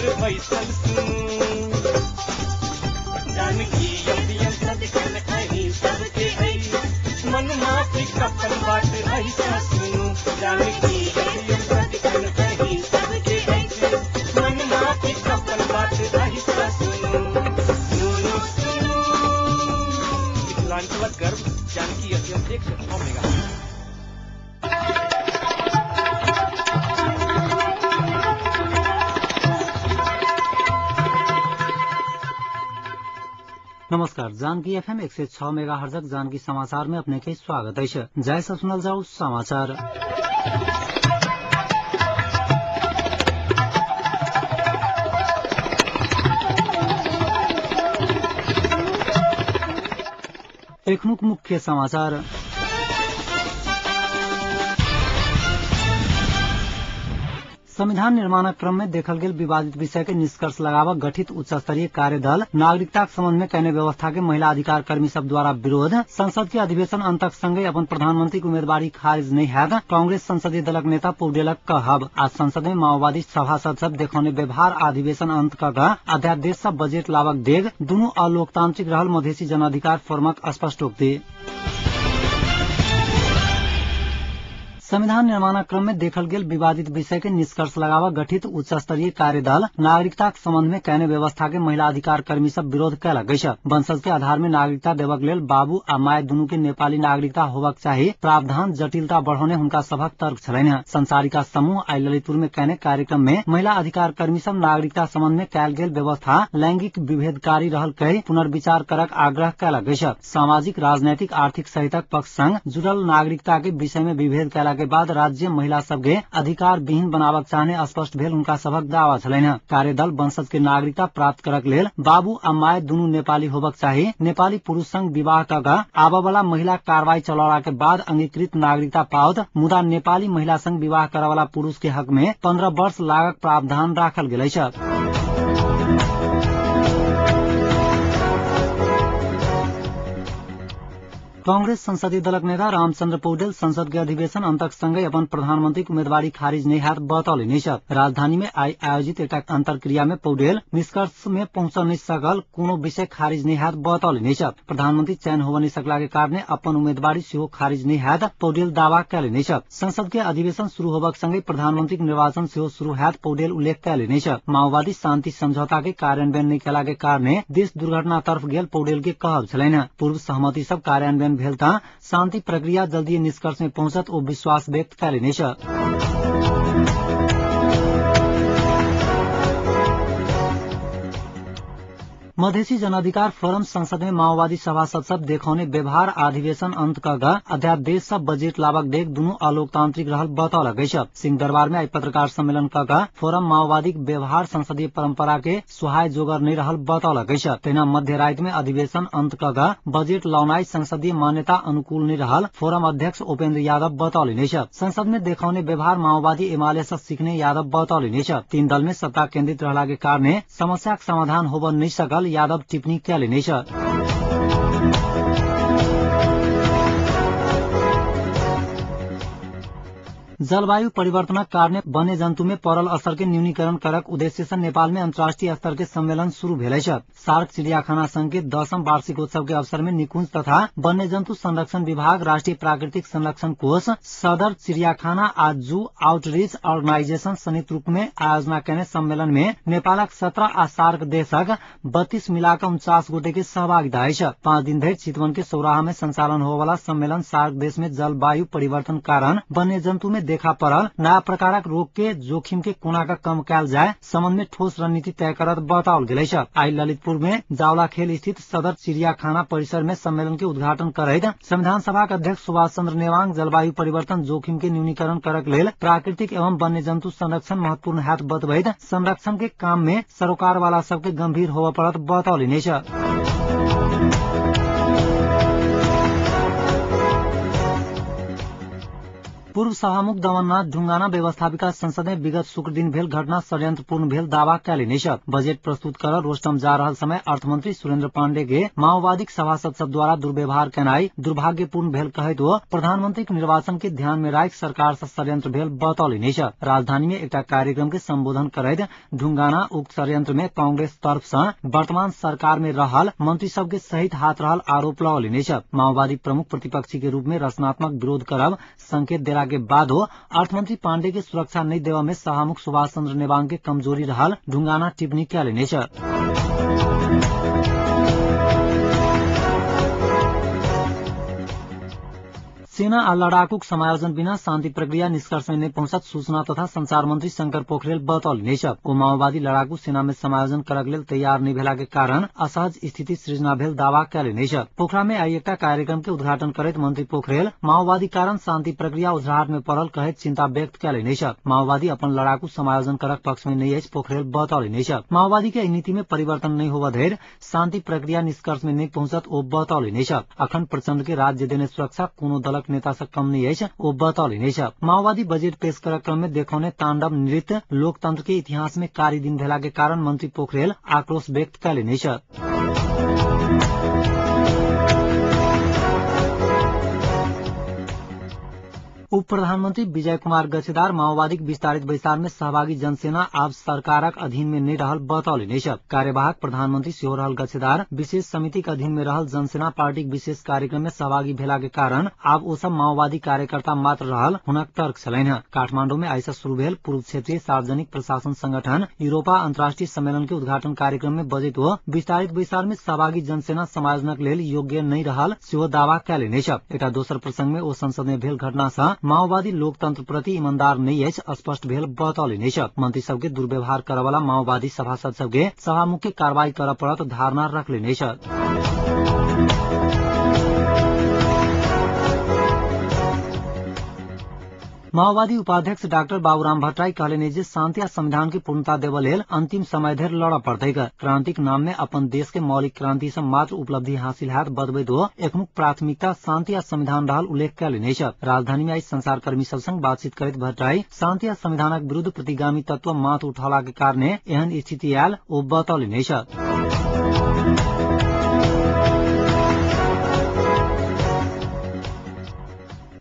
घर बैसल सुनू। जानकी एफएम सदिखन अहीं सबके अछि, मन माफिक अपन बात अहिसँ सुनू। जानकी एफएम सदिखन अहीं सबके अछि, मन माफिक अपन बात अहिसँ सुनू। सुनू सुनू मिथिलांचलक गर्व जानकी एफएम 106 मेगा। नमस्कार, जानकी एफएम 106 मेगा हर्जक जानकी समाचार में अपने के स्वागत है। जय से सुनल जाऊ समाचार। एखनुक मुख्य समाचार। संविधान निर्माणक क्रम में देखल गेल विवादित विषय के निष्कर्ष लगावक गठित उच्च स्तरीय कार्यदल नागरिकता संबंध में कयने व्यवस्था के महिला अधिकार कर्मी सब द्वारा विरोध। संसद के अधिवेशन अंतक संगे अपन प्रधानमंत्री के उम्मीदवारी खारिज नहीं हैत, कांग्रेस संसदीय दलक नेता पौडेलक कहब। आज संसद में माओवादी सभासद सब देखौने व्यवहार अधिवेशन अंत क अध्यादेश सब बजेट लावक डेग दुनू अलोकतांत्रिक रहल मधेसी जनअधिकार फोरमक स्पष्टोक्ति। संविधान निर्माणक क्रम में देखल गेल विवादित विषय के निष्कर्ष लगावक गठित उच्च स्तरीय कार्यदल नागरिकता संबंध में कयने व्यवस्था के महिला अधिकार कर्मी सब विरोध कयलक अछि। वंशज के आधार में नागरिकता देवक लेल बाबू आ my दुनू के नेपाली नागरिकता होबाक चाही प्रावधान जटिलता बढ़ौने हुनका सभक तर्क छलनि। संसारिका समूह आइ ललितपुर में कयने कार्यक्रम में महिला अधिकार कर्मी सब नागरिकता संबंध में कयल गेल व्यवस्था लैंगिक विभेदकारी रहल कहि पुनर्विचार करक आग्रह कयलक अछि। सामाजिक, राजनैतिक, आर्थिक सहितक पक्ष संग जुड़ल नागरिकता के विषय में विभेद कयला के बाद राज्य महिला सबके अधिकार विहीन बनावक चाहने स्पष्ट भेल हुनका सभक दावा छलनि। कार्यदल वंशज के नागरिकता प्राप्त करक लेल बाबू आ my दुनू नेपाली होबक चाही, नेपाली पुरुष संग विवाह क आबऽ वाला महिला कार्रवाई चलौला के बाद अंगीकृत नागरिकता पाओत, मुदा नेपाली महिला संग विवाह करऽ वाला पुरुष के हक में 15 वर्ष लागक प्रावधान राखल गेल अछि। कांग्रेस संसदीय दलक नेता रामचंद्र पौडेल संसद के अधिवेशन अंतक संगे अपन प्रधानमंत्री के उम्मीदवारी खारिज नहीं हैत बतौलनि अछि। राजधानी में आइ आयोजित एकटा अंतर्क्रिया में पौडेल निष्कर्ष में पहुंच नहीं सकल कोनो विषय खारिज नहीं हैत बतौलनि अछि। प्रधानमंत्री चयन होब नहीं सकला के कारणे अपन उम्मीदवारी सेहो खारिज नहीं हैत पौडेल दावा कयलनि अछि। संसद के अधिवेशन शुरू होबक संगे प्रधानमंत्री के निर्वाचन सेहो शुरू हैत पौडेल उल्लेख कयलनि अछि। माओवादी शांति समझौता के कार्यान्वयन नहीं कयला के कारणे देश दुर्घटना तरफ गेल पौडेल के कहब छलनि। पूर्व सहमति सब कार्यान्वयन भेल त शांति प्रक्रिया जल्दी निष्कर्ष में पहुंचत ओ विश्वास व्यक्त कयलनि अछि। मधेसी जनअधिकार फोरम संसद में माओवादी सभासद सब देखौने व्यवहार अधिवेशन अंत क अध्यादेश सब बजेट लावक डेग दुनू अलोकतांत्रिक रहल बतौलक अछि। सिंहदरबार में आई पत्रकार सम्मेलन क फोरम माओवादी व्यवहार संसदीय परंपरा के सुहाय जोगर नहीं रहल बतौलक अछि। तहिना मध्य राति में अधिवेशन अंत क बजेट लाउनाई संसदीय मान्यता अनुकूल नहीं रहल फोरम अध्यक्ष उपेन्द्र यादव बतौलनि अछि। संसद में देखौने व्यवहार माओवादी एमाले से सीखने यादव बतौलनि अछि। तीन दल में सत्ता केन्द्रित रहला के कारणे समस्या समाधान होब नहीं सकल यादव टिप्पणी कयलनि अछि। जलवायु परिवर्तनक कारणे वन्य जन्तु में पड़ल असर के न्यूनीकरण करक उद्देश्य से नेपाल में अंतर्राष्ट्रीय स्तर के सम्मेलन शुरू भेल अछि। सार्क चिड़ियाखाना संघ के 10म वार्षिकोत्सव के अवसर में निकुंज तथा वन्य जन्तु संरक्षण विभाग, राष्ट्रीय प्राकृतिक संरक्षण कोष, सदर चिड़ियाखाना आ जू आउटरीच ऑर्गेनाइजेशन संयुक्त रूप में आयोजना कयने सम्मेलन में नेपालक 17 आ सार्क देशक 32 मिलाकर 49 गोटे के सहभागिता अछि। 5 दिन धरि चितवन के सौराहा में संचालन होवला सम्मेलन सार्क देश में जलवायु परिवर्तन कारण वन्य जन्तु में देखा पड़ल नया प्रकारक रोग के जोखिम के कोना का कम कयल जाय संबंध में ठोस रणनीति तय करत बताओल गेल अछि। आई ललितपुर में जावलाखेल स्थित सदर चिड़ियाखाना परिसर में सम्मेलन के उद्घाटन करैत संविधान सभा के अध्यक्ष सुभाष चंद्र नेवांग जलवायु परिवर्तन जोखिम के न्यूनीकरण करक लेल प्राकृतिक एवं वन्य जन्तु संरक्षण महत्वपूर्ण हैत बतबैत संरक्षण के काम में सरोकार वाला सबके गंभीर होबय पड़त बतौलनि अछि। पूर्व सभामुख दमननाथ ढुंगाना व्यवस्थापिका संसद में विगत शुक्र दिन भेल घटना षड्यंत्रपूर्ण भेल दावा कयलनि अछि। बजट प्रस्तुत कर रोस्टम जा रहल समय अर्थमंत्री सुरेंद्र पांडे के माओवादीक सभासद सब द्वारा दुर्व्यवहार केनाई दुर्भाग्यपूर्ण भेल कहैत ओ प्रधानमंत्रीक निर्वाचन के ध्यान में राखि सरकार से षड्यंत्र भेल बतौलनि अछि। राजधानी में एकटा कार्यक्रम के संबोधन करैत ढुंगाना उक्त षड्यंत्र में कांग्रेस तरफ से वर्तमान सरकार में रहल मंत्री सबके सहित हाथ रहल आरोप लगौलनि अछि। माओवादी प्रमुख प्रतिपक्षी के रूप में रचनात्मक विरोध करब संकेत देला के बादो अर्थमंत्री पांडे के सुरक्षा नहीं देवा में सभामुख सुभाष चंद्र नेवांग के कमजोरी रहल ढुंगाना टिप्पणी कयलनि अछि। सेना आ लड़ाकूक समायोजन बिना शान्ति प्रक्रिया निष्कर्ष में नहीं पहुंचत सूचना तथा संचार मंत्री शंकर पोखरेल बतौलनि अछि। ओ माओवादी लड़ाकू सेना में समायोजन करक लेल तैयार नहीं भेला के कारण असहज स्थिति सृजना भेल दावा कयलनि अछि। पोखरा में आइ एकटा कार्यक्रम के उद्घाटन करैत मंत्री पोखरेल माओवादी कारण शान्ति प्रक्रिया उझराहट में पड़ल कहैत चिंता व्यक्त कयलनि अछि। माओवादी अपन लड़ाकू समायोजन करक पक्ष में नहीं अछि पोखरेल बतौलनि अछि। माओवादी के नीति में परिवर्तन नहीं होबऽ धरि शान्ति प्रक्रिया निष्कर्ष में नहीं पहुंचत ओ बतौलनि अछि। अखन प्रचण्ड के राज्य देने सुरक्षा कोनो दलक नेता से कम नहीं अछि ओ बतौलनि अछि। माओवादी बजट पेश करक क्रम में देखौने तांडव नृत्य लोकतंत्र के इतिहास में कारी दिन भेला के कारण मंत्री पोखरेल आक्रोश व्यक्त कयलनि अछि। उप प्रधानमंत्री विजय कुमार गच्छेदार माओवादीक विस्तारित बैसार में सहभागी जनसेना आब सरकारक अधीन में नहीं रहल बतौलनि अछि। कार्यवाहक प्रधानमंत्री सेहो रहल गच्छेदार विशेष समितिक अधीन में रहल जनसेना पार्टीक विशेष कार्यक्रम में सहभागी भेला के कारण आब ओ सब माओवादी कार्यकर्ता मात्र रहल हुनक तर्क छलनि। काठमांडू में आइ से शुरू भेल पूर्व क्षेत्रीय सार्वजनिक प्रशासन संगठन यूरोपा अंतर्राष्ट्रीय सम्मेलन के उद्घाटन कार्यक्रम में बजैत ओ विस्तारित बैसार में सहभागी जनसेना समायोजनक लेल योग्य नहीं रहल सेहो दावा कयलनि अछि। एकटा दोसर प्रसंग में ओ संसद में भेल घटना सँ माओवादी लोकतंत्र प्रति ईमानदार नहीं अछि स्पष्ट भेल बतौलनि अछि। मंत्री सबके दुर्व्यवहार करवला माओवादी सभासद सबके सभामुख के कार्रवाई करऽ पड़त धारणा रखलनि अछि। माओवादी उपाध्यक्ष डाक्टर बाबूराम भट्टराई कहलनि जे शांति आ संविधान के पूर्णता देबऽ लेल अंतिम समय धरि लड़ऽ पड़तैक। क्रांतिक नाम में अपन देश के मौलिक क्रांति से मात्र उपलब्धि हासिल हैत बतबैत ओ एकमुख प्राथमिकता शांति आ संविधान रहल उल्लेख कयलनि अछि। राजधानी में आइ संचारकर्मी सब संग बातचीत करैत भट्टराई शांति आ संविधानक विरूद्ध प्रतिगामी तत्व माथ उठौला के कारणे एहन स्थिति आयल ओ बतौलनि अछि।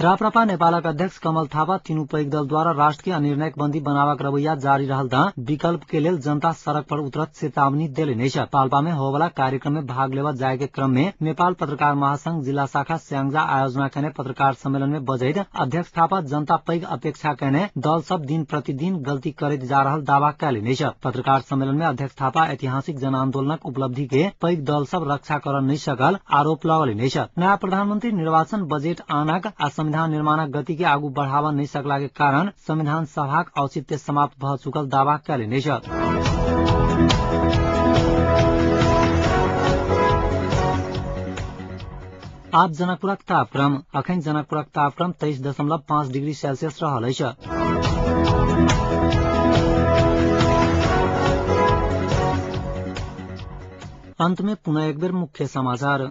राप्रपा नेपालक अध्यक्ष कमल थापा तीनू पैघ दल द्वारा राष्ट्र के अनिर्णायक बंदी बनावक रवैया जारी रहल ता विकल्प के लेल जनता सड़क पर उतरत चेतावनी देलनि अछि। पाल्पा में होवला कार्यक्रम में भाग लेबऽ जाय के क्रम में नेपाल पत्रकार महासंघ जिला शाखा स्यांगजा आयोजना केने पत्रकार सम्मेलन में बजैत अध्यक्ष थापा जनता पैघ अपेक्षा केने दल सब दिन प्रतिदिन गलती करैत जा रहल दावा कयलनि अछि। पत्रकार सम्मेलन में अध्यक्ष थापा ऐतिहासिक जनआंदोलनक उपलब्धि के पैघ दल सब रक्षा कर नहीं सकल आरोप लगौलनि अछि। नया प्रधानमंत्री निर्वाचन बजेट आनक आ संविधान निर्माणक गति के आगू बढ़ावा नहीं सकला के कारण संविधान सभाक औचित्य समाप्त भ चुकल दावा कयलनि अछि। आब जनकपुरक तापक्रम। अखन जनकपुरक तापक्रम 23.5 डिग्री सेल्सियस रहल अछि। अंत में पुनः एक बेर मुख्य समाचार।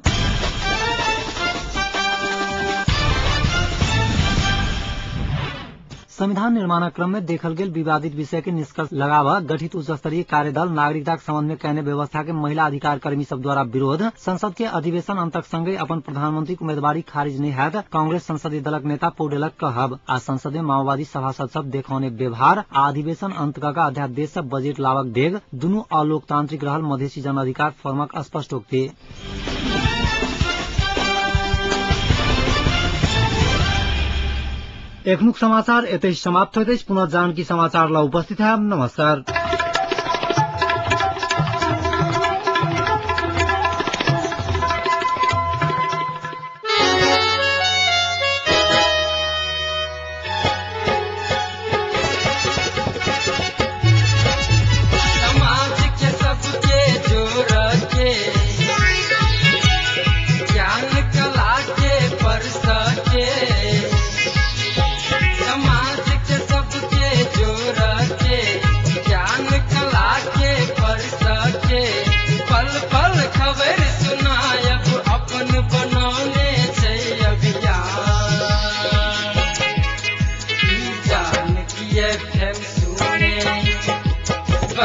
संविधान निर्माणक क्रम में देखल गेल विवादित विषय के निष्कर्ष लगाव गठित उच्च स्तरीय कार्यदल नागरिकता के संबंध में कयने व्यवस्था के महिला अधिकार कर्मी सब द्वारा विरोध। संसद के अधिवेशन अंतक संगे अपन प्रधानमंत्री के उम्मीदवारी खारिज नहीं हैत कांग्रेस संसदीय दलक नेता पौडेलक कहब। आ संसद में माओवादी सभासद सब देखौने व्यवहार आ अधिवेशन अंत क अध्यादेश से बजट लावक डेग दुनू अलोकतांत्रिक रहल मधेसी जन अधिकार फोरमक स्पष्टोक्ति। एखनुक समाचार एतै समाप्त होइत अछि। पुनः जानकी समाचार ला उपस्थित है। नमस्कार। समाज के सबके जोड़ के ज्ञान कला के परस के समाज के सबके जोड़ के ज्ञान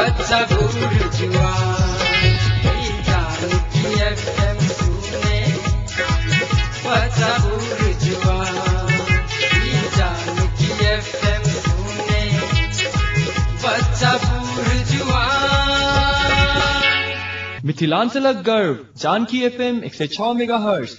बच्चा बूढ़ जुआन। ई जानकी एफएम सुने बच्चा बूढ़ जुआन। ई जानकी एफएम सुने बच्चा बूढ़ जुआन। मिथिलांचलक गर्व जानकी एफएम 106 मेगाहर्ट्ज।